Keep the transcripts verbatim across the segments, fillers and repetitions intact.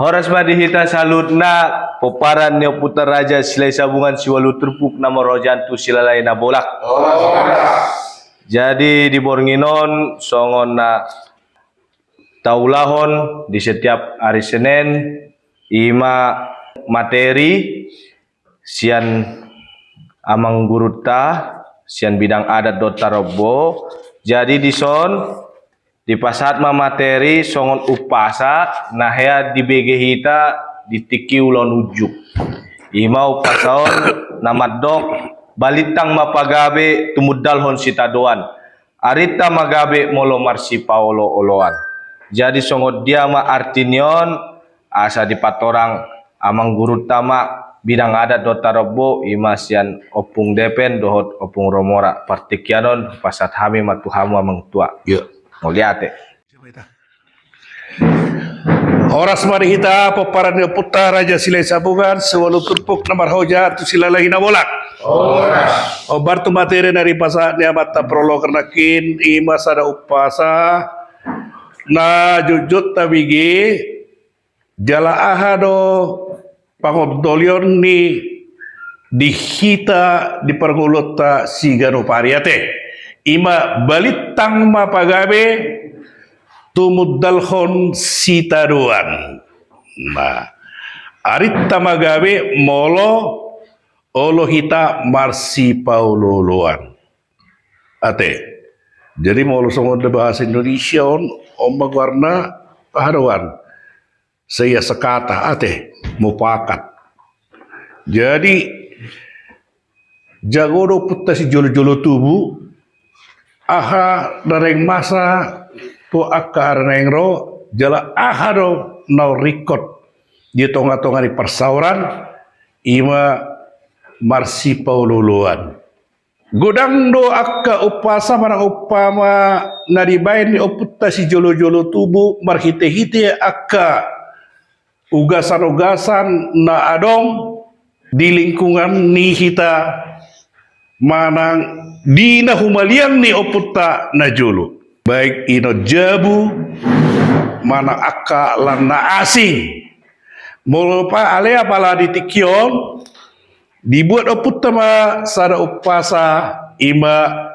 Horas ma di hita saluhutna, pomparan ni ompunta Raja Silahi Sabungan, siualu turpuk na marhojaan tu Silalahi Nabolak. Jadi di borngin on songon na taulahon di setiap ari Senin, ima materi sian amang gurunta, sian bidang adat dohot tarombo. Jadi dison dipasahat ma materi songon umpasa na hea dibege hita di tingki ulaon unjuk. Ima umpasa on na mandok, balintang ma pagabe tumundalhon sitadoan. Arinta ma gabe molo marsipaolooloan. Jadi songon dia ma arti ni on, asa dipatorang amang gurunta ma, bidang adat dohot tarombo, ima sian Ompung Depen dohot Ompung Romora. Partingkian on pasahat hami ma tu hamu amang tua. Mauliate. Horas ma di hita, pomparan ni ompunta Raja Silahi Sabungan, siualu turpuk na marhojaan tu Silalahi Nabolak. Horas. Hombar tu materi na dipasahat ni amanta prologer nangkin, ima sada umpasa na jotjot tabege, jala aha do pangondolion ni di hita di parngoluonta siganup ari ate. Ima balintang ma pagabe tumundalhon sitadoan. Nah, arinta ma gabe molo olo hita marsipaolooloan. Ate. Jadi molo songon da bahasa Indonesia on, on ma goarna aha do an. Saya sekata ate, mupakat. Jadi jago do ompunta sijolojolo tubu, aha na naeng masa tu angka ari na naeng ro, jala aha do na ringkot di tongatonga ni parsaoran, ima marsipaolooloan. Godang do angka umpasa manang umpama na dibaen ni ompunta sijolojolo tubu marhitehite angka ugasanugasan na adong di lingkungan ni hita manang di na humaliang ni ompunta na jolo, baik i na jabu manang angka lan na asing. Molo pa ale apala di tingki on, dibuat ompunta ma sada umpasa, ima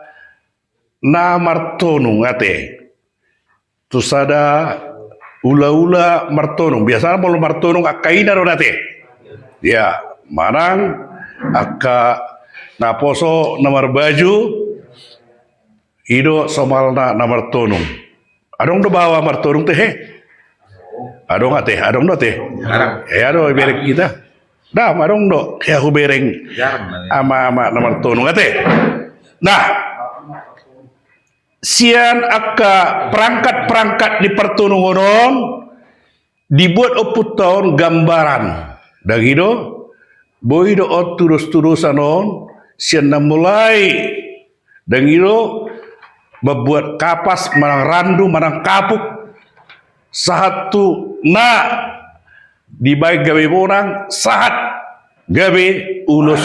na martonung ate. Tu sada ulaula martonung. Biasana molo martonung angka ina do ate. Ya, manang angka naposo na marbaju, i do somalna na martonung. Adong do baoa martonung tehe? Adong ate, adong do ate. Jarang. Eh, adong ibereng hita. Dang adong do hea hubereng. Jarang. Ama-ama na martonung ate. Nah, sian angka perangkat-perangkat di partonungon on, dibuat ompunta on gambaran. Dang i do, boi do on tudos-tudosan on, sian na mulai, dang i do, mambuat kapas manang randu manang kapuk, sahat tu na dibaen gabe bonang, sahat gabe ulos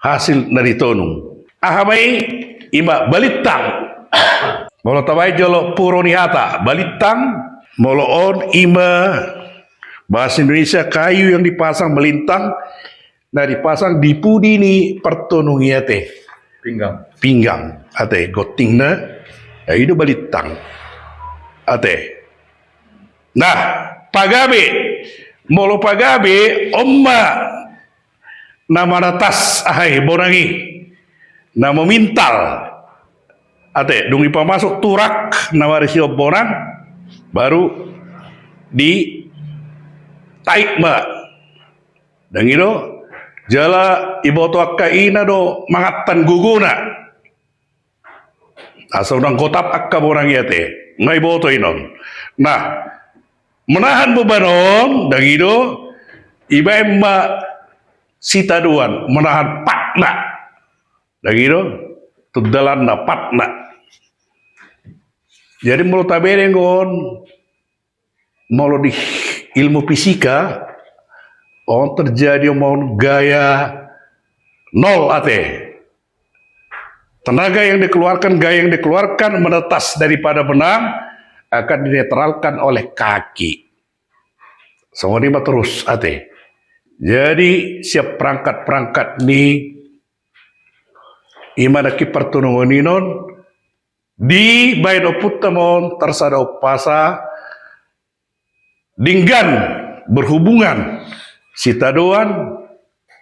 hasil na ditonung. Aha ma i? Ima balintang. Molo tabaen jolo puro ni hata, balintang, molo on ima bahasa Indonesia kayu yang dipasang melintang, na dipasang di pudi ni partonung i ate. Pinggang. Pinggang ate, gontingna. Ya, i do balintang ate. Nah, pagabe. Molo pagabe, on ma na manatas aha i, bonang i, na memintal. Ate, dung dipamasuk tu rak na marisi on bonang, baru ditait ma. Dang i do, jala diboto angka ina do mangantan gogona. Asa unang gotap angka bonang i ate, nga diboto i non. Nah, menahan beban on, dang i do, dibaen ma sitadoan, menahan patna. Dang i do, tundalanna patna. Jadi molo tabereng on, molo di ilmu fisika, on terjadi on gaya nol ate. Tenaga yang dikeluarkan, gaya yang dikeluarkan menetas daripada benang akan dinetralkan oleh kaki. Songon i ma torus ate. Jadi siap perangkat-perangkat ni ima na ki partonungon i non di baen ompunta ma on tarsada umpasa denggan berhubungan sitadoan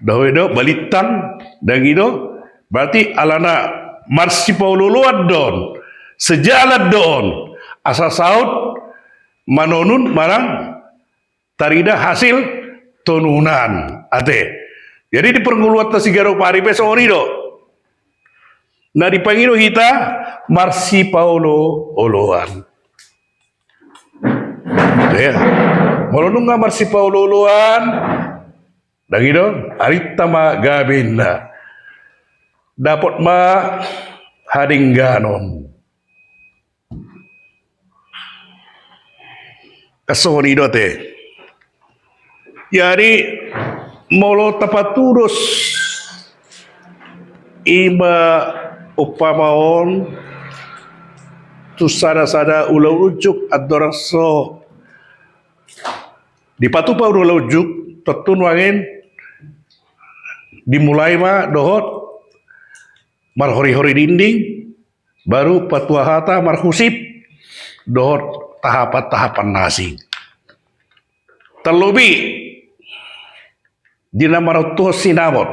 dohot do balintang dang i do. Berarti alana marsipaolooloan do on, sejalan do on asa saut manonun manang tarida hasil tonunan ate. Jadi di parngoluanta siganup ari pe songon i do na dipangido hita marsipaolooloan. Molo nunga marsipaolooloan dang i do, arinta ma gabe inna dapot ma hadengganon. Songon i do ate. Jadi molo tapatudos ima umpama on tu sada-sada ulaon unjuk andorang so dipatupa ulaon unjuk, tontu nuaeng dimulai ma dohot marhori-hori dinding, baru patua hata marhusip dohot tahapan-tahapan na asing. Tarlobi di na marontuhon sinamot,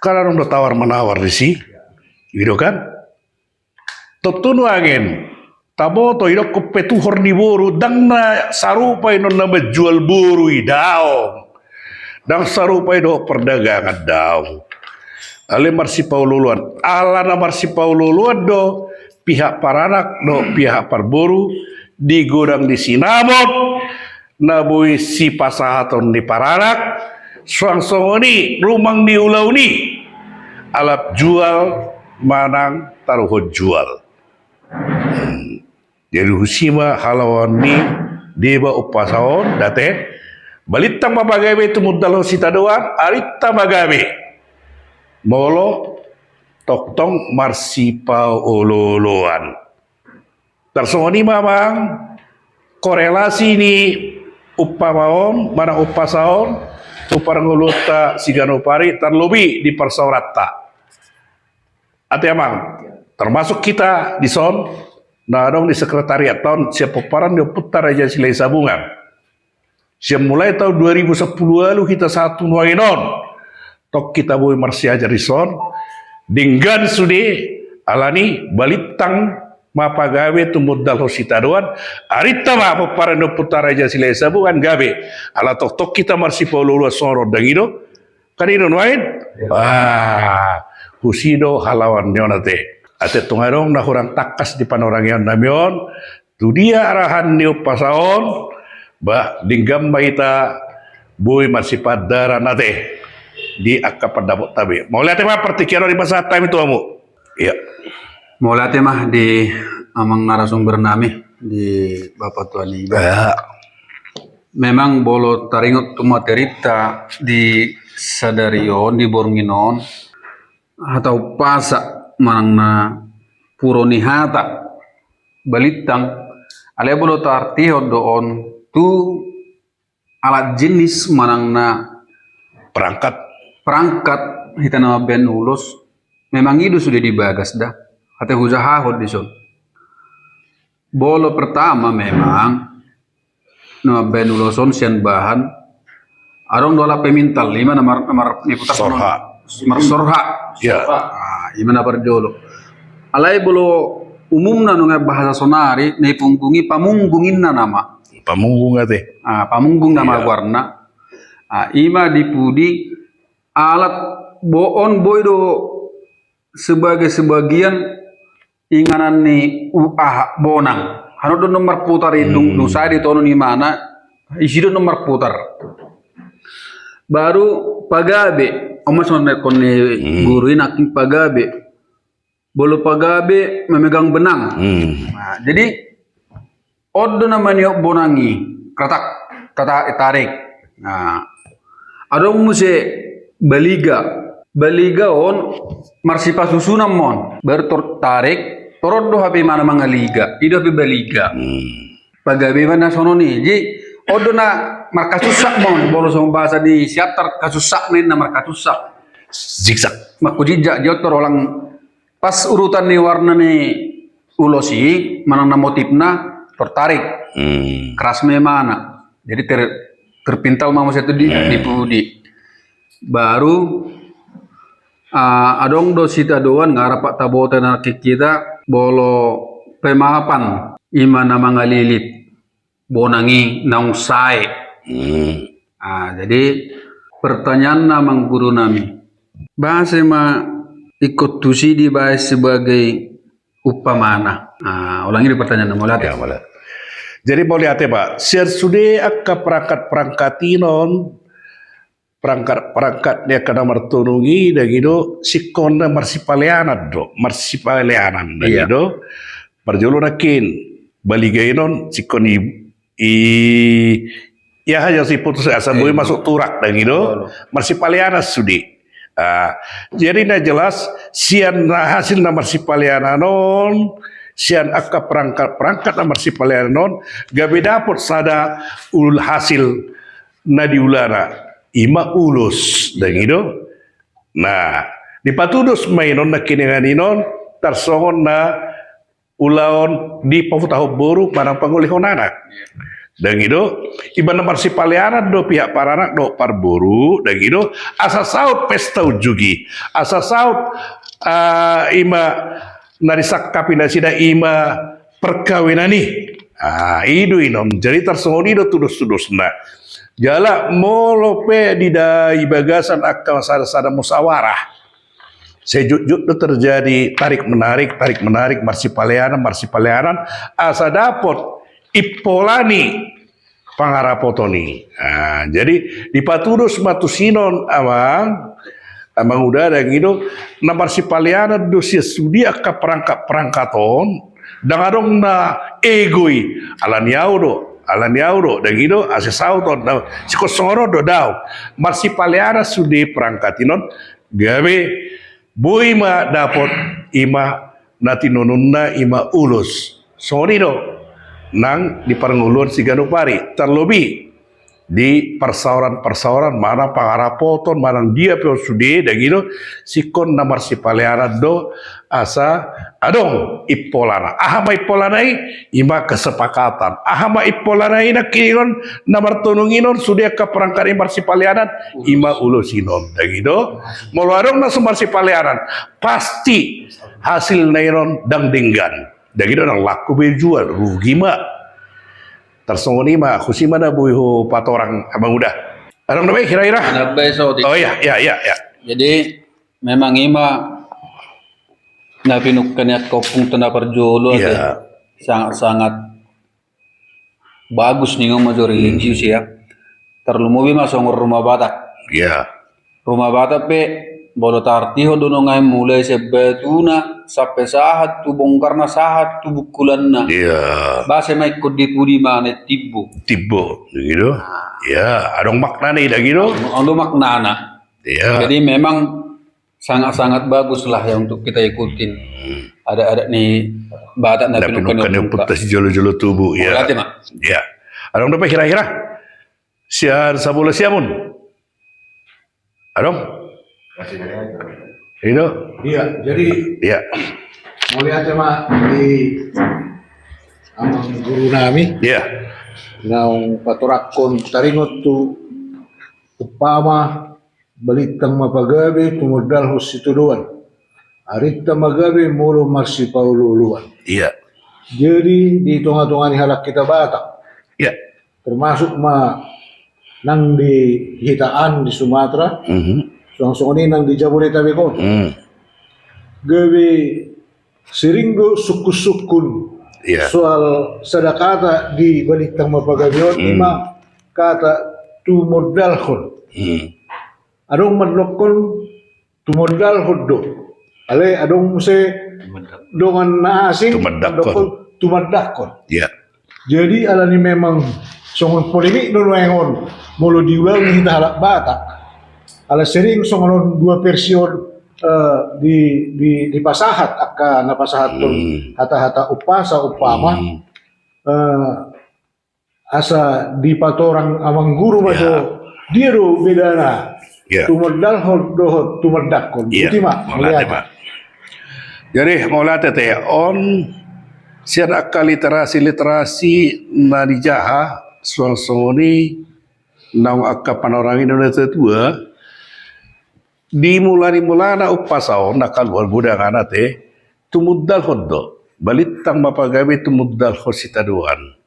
kan adong do tawar-manawar disi, i do kan? Tontu nuaeng taboto idokkon pe tuhor ni boru, dang na sarupa i non na manjual boru i, daong. Dang sarupa i dohot pardagangan, daong. Alai marsipaolooloan, alana marsipaolooloan do pihak paranak dohot pihak parboru di godang ni sinamot na boi sipasahaton ni paranak, suang songon i rumang ni ulaon i, alap jual manang taruhon jual. Jadi husi ma halaoan ni deba umpasa on da ate. Balintang ma pagabe tumundalhon sitadoan, arinta ma gabe molo tongtong marsipaolooloan. Tarsongon i ma amang korelasi ni umpama on manang umpasa on tu parngoluanta siganup ari, tarlobi di parsaoranta. Ate amang, termasuk hita dison na adong di sekretariatta on sian pomparan ni ompunta Raja Silahisabungan. Sian mulai taon dua ribu sampulu ualu hita sahat tu nuaeng on, tong hita boi marsiajar dison, denggan sude, alani balintang ma pagabe tumundalhon sitadoan, arinta ma pomparan ni ompunta Raja Silahisabungan gabe, ala tongtong hita marsipaolooloan songon on dang i do. Kan i do nuaeng? Husi do halaoan ni on ate. Ate tung adong na hurang tangkas di panorangion nami on, tu dia arahan ni umpasa on, ba denggan ma hita boi marsipandaran ate di angka pandapotta be. Mauliate ma partingkian on dipasahat hami tu hamu. Ia. Mauliate ma di amang narasumber nami, di Bapa Tuan i. Memang molo taringot tu materinta di sadari on, di borngin on, hata umpasa manang na puro ni hata balintang, alai molo taartihon do on tu alat jenis manang na perangkat, perangkat hita na mambaen ulos, memang i do sude di bagas da. Ate hujahahon dison. Molo pertama memang na mambaen ulos on sian bahan, adong do alat pemintal, ima na mar, na mar, na putar sorha. Marsorha. Ia. Ah, ima na parjolo. Alai molo umumna nunga bahasa sonari, na i punggung i pamunggung inna nama. Pamunggung ate. Ah, pamunggung nama goarna. Ah, ima di pudi alat bo, on boi do sebagai sebagian inganan ni u, aha, bonang. Hano do na marputar i dung, dung sae ditonon imana, isi do na marputar. Baru pagabe, on ma songon na nidok ni guru i nangkin pagabe. Molo pagabe memegang benang. Nah, jadi on do na maniop bonang i, kratak, tata, tarik. Nah, adong muse baliga. Baliga on marsipasusunan ma on. Baru tor, tarik, torop do hape imana mangaliga. I do hape baliga. Pagabe ma na songon i. Jadi On do na markasusak mon, molo songon bahasa ni Siantar, kasusak ninna, markasusak. Zigzag. Markujinjak, diotor, holan pas urutan ni warna ni ulos i manang na motifna tertarik. Hmm. Keras memang. Jadi ter-, terpintal ma muse tu di, hmm, di pudi. Baru, ah, adong do sitadoan, nga rap taboto na hita, molo pemapan i ma na mangalilit bonang i naung sae. Hmm. Ah, jadi pertanyaanna, amang guru nami, boasa ma ingkon tusi dibaen sebagai umpamana? Ah, ulang i do pertanyaanna, mauliate. Ya, mauliate. Jadi mauliate, Pak. Sian sude angka perangkat-perangkat i non, perangkat-perangkat ni angka na martonung i, dang i do, singkon na marsipaleanan do, marsipaleanan, dang i do. Iya. Parjolo nangkin, baliga i non, singkon i, i, ia haja siputus asa boi, iya, masuk turak, dang i do. Betul. Marsipaleanan sude. Ah, jadi na jelas, sian na hasil na marsipaleanan on, sian angka perangkat-perangkat na marsipaleanan on, gabe dapot sada ul-, hasil na diulana, i ma ulos, dang i do. Nah, dipatudos ma i non, na hinan i non, tarsongon na ulaon di pahutahon boru manang pangolihon anak. Dang i do, i ma na marsipaleanan do pihak paranak dohot parboru, dang i do, asa saut pesta unjuk i, asa saut, ah, i ma na disangkapi nasida i ma perkawinan i. Ah, i do i non. Jadi tarsongon i do tudos-tudosna. Jala molo pe di da-, di bagasan angka sada-sada musawarah, sejujurna terjadi tarik menarik, tarik menarik, marsipaleanan, marsipaleanan, asa dapot impola ni pangarapoton i. Ah, jadi dipatudos ma tusi non, amang, amang uda, dang i do, na marsipaleanan do sian sude angka perangkat-perangkat on, dang adong na ego i, ala ni au do, ala ni au do, dang i do, asa saut on, na, singkon songon on do, daong. Marsipaleanan sude perangkat i non, gabe boi ma dapot i ma na tinonunna, i ma ulos. Songon i do nang di parngoluon siganup ari, tarlobi di parsaoran-parsaoran manang pangarapoton manang dia pe on sude, dang i do, singkon na marsipaleanan do asa adong impolana. Aha ma impolana i? I ma kesepakatan. Aha ma impolana i nangkin i non, na martonung i non, sude angka perangkat i marsipaleanan, i ma ulos i non, dang i do. Molo adong na so marsipaleanan, pasti hasilna i non dang denggan. Dang i do, dang laku be jual, rugi ma. Tarsongon i ma, husi ma na boi hupatorang, amang uda. Adong dope hira-hira? Ada be so di- Oh iya, iya, iya, iya. Jadi memang i ma na pinungka ni angka ompungta na parjolo, iya, ate. Sangat-sangat bagus ninna ma jo, religius, hmm, ya. Tarlumobi ma songon Rumah Batak. Iya. Rumah Batak pe, molo taartihon do nuaeng, mulai sian batuna sampe sahat tu bongkarna, sahat tu bungkulanna. Iya. Boasa ma ingkon di pudi ma na timbo? Timbo, begitu. Nah. Iya, adong maknana i, dang i do. Adong, adong maknana. Iya. Jadi memang sangat-sangat bagus lah ya untuk kita ikutin, hmm, adat-adat ni Batak na pinungka ni ompungta sijolo-jolo tubu, ya. Mauliate ma. Ya. Adong dope hira-hira? Sian Sabola Siamun. Adong? I do? Iya, jadi, iya, mauliate ma di amang guru nami. Iya. Naung patorangkon, taringot tu umpama, balintang ma pagabe, tumondalhon sitadoan. Arinta ma gabe molo marsipaolo-oloan. Iya. Jadi di tonga-tonga ni halak hita Batak. Iya. Termasuk ma nang di hita an di Sumatera, mhm, songon-songon i nang di Jabodetabek on. Hmm. Gabe sering do sungkun-sungkun, iya, soal sada kata di balintang ma pagabe on, hmm, i ma kata tumondalhon. Hmm. Adong mandokkon tumondalhon do. Alai adong muse dongan na asing, tumandakkon, mandokkon tumandakkon. Iya. Jadi ala ni memang songon polemik do nuaeng on molo di ulaon ni hita halak Batak. Ala sering songon on dua versi on, eh, di, di, dipasahat angka na pasahathon, hmm, hata-hata umpasa, umpama. Hmm. Eh, asa dipatorang amang guru ma do, dia do bedana tumandalhon dohot tumandakkon. Boti ma, mauliate. Jadi mauliate te, on sian angka literasi-literasi na nijaha suang songon i naung angka panorang i na natua-tua. Di mula ni mulana umpasa on na kaluar godangana te, tumundalhon do, balintang ma pagabe tumundalhon sitadoan.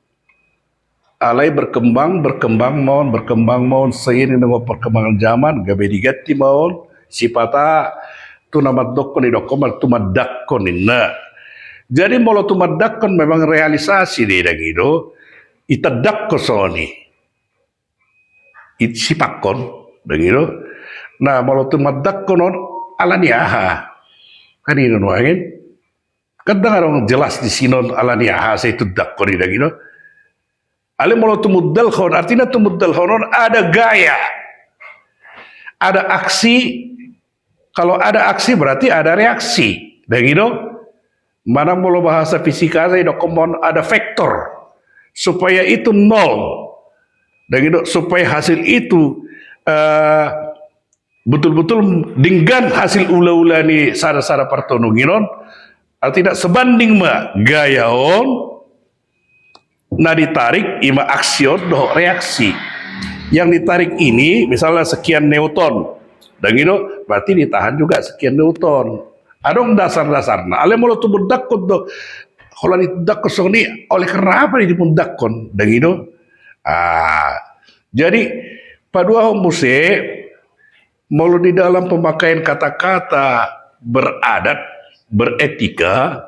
Alai berkembang, berkembang ma on, berkembang ma on seiring dengan perkembangan zaman, gabe diganti ma on, sipata tu na mandokkon i dokkon ma tumandakkon ninna. Jadi molo tumandakkon memang realisasi do i, dang i do, itandakkon songon i. It sipakkon, dang i do. Nah, molo tumandakkon on ala ni aha? Kan i do nuaeng. Kan dang adong jelas di sinon ala ni aha sai itandakkon i, dang i do. Alai molo tumundalhon, artina tumundalhon on ada gaya, ada aksi. Kalau ada aksi berarti ada reaksi, dang i do. Manang molo bahasa fisika sai dokkon ma on ada vektor supaya itu nol, dang i do, supaya hasil itu eh, betul-betul denggan hasil ula-ula ni sada-sada partonungi on. Artina sebanding ma gaya on, na ditarik i ma aksi on dohot reaksi. Yang ditarik ini misalnya sekian newton, dang i do, berarti ditahan juga sekian newton. Adong dasar-dasarna. Alai molo tumundakkon do, holan itandakkon songon i, oleh karena apa dimundakkon, dang i do. Ah, jadi paduahon muse, molo di dalam pemakaian kata-kata beradat, beretika,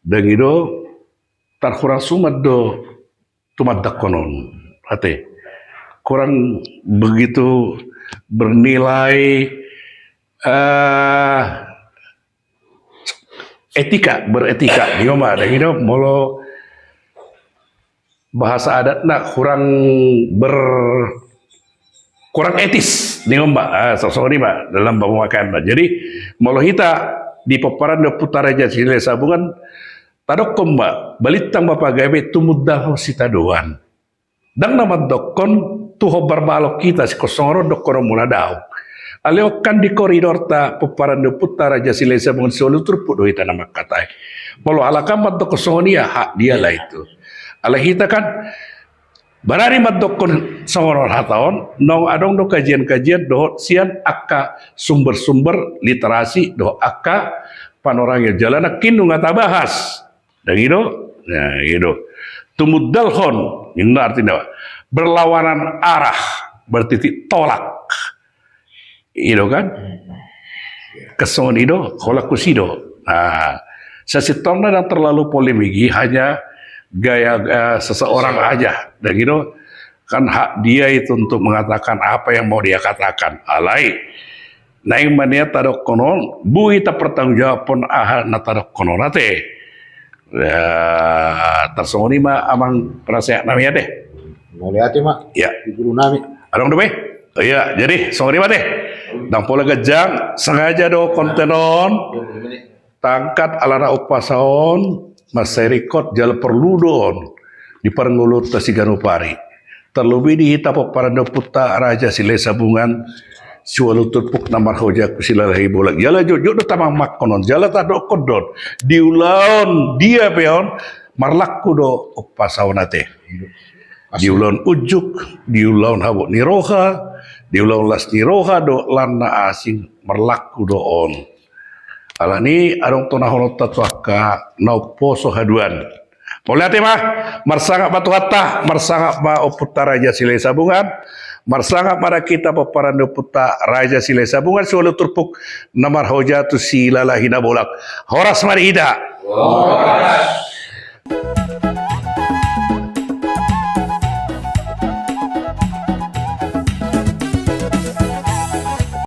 dang i do, tarhurang suman do tumandakkon on. Ate, kurang begitu bernilai eh, etika, beretika. Ningon ma, dang i do, molo bahasa adatna kurang ber-, kurang etis. Ningon ma, ah, songon i ma dalam pemakaianna. Jadi molo hita di pomparan ni Ompunta Raja Silahisabungan, tadokkon ma, balintang ma pagabe tumundalhon sitadoan. Dang na mandokkon tu hombar balok hita, songon on dokkon muna daong. Alai on kan di koridorta pomparan ni Ompunta Raja Silahisabungan siualu turpuk do hita na mangkatai. Molo halak an mandokkon songon i, hak dia lah itu. Alai hita kan barani mandokkon songon on hata on, naung adong do kajian-kajian dohot sian angka sumber-sumber literasi dohot angka panorang i, jala nangkin nunga tabahas. Dang i do? Nah, i do. Tumundalhon, ninna artina berlawanan arah, bertitik tolak. I do kan? Kan songon i do, holan tusi do. Nah, sasintongna dang terlalu polemik i, hanya gaya, eh, seseorang aja. Dang i do? Kan hak dia itu untuk mengatakan apa yang mau dia katakan. Alai naeng ma nian tadokkon on, boi tapertanggungjawabhon aha na tadokkon on, ate. Ya, tarsongon i ma amang penasehat nami, ate. Mauliate ma. Ya. Di guru nami. Adong dope? Iya, jadi songon i ma, ate. Dang pola ganjang, sengaja do konten on taangkat alana umpasa on mansai ringkot jala porlu do on di parngoluonta siganup ari. Tarlobi di hita pomparan ni Ompunta Raja Silahisabungan siualu turpuk na marhojahon tu Silalahi Bolak. Jala jotjot do tamangmangkon on, jala tadokkon do on. Di ulaon dia pe on marlaku do umpasa on, ate. Di ulaon unjuk, di ulaon habot ni roha, di ulaon las ni roha dohot lan na asing marlaku do on. Alani adong tonahononta tu angka na umposo haduan. Mauliate ma, marsangap ma Tuhanta, marsangap ma Ompunta Raja Silahisabungan, marsangap ma hita pomparan ni Ompunta Raja Silahisabungan siualu turpuk na marhoja tu Silalahi Nabolak. Horas ma di hita. Horas.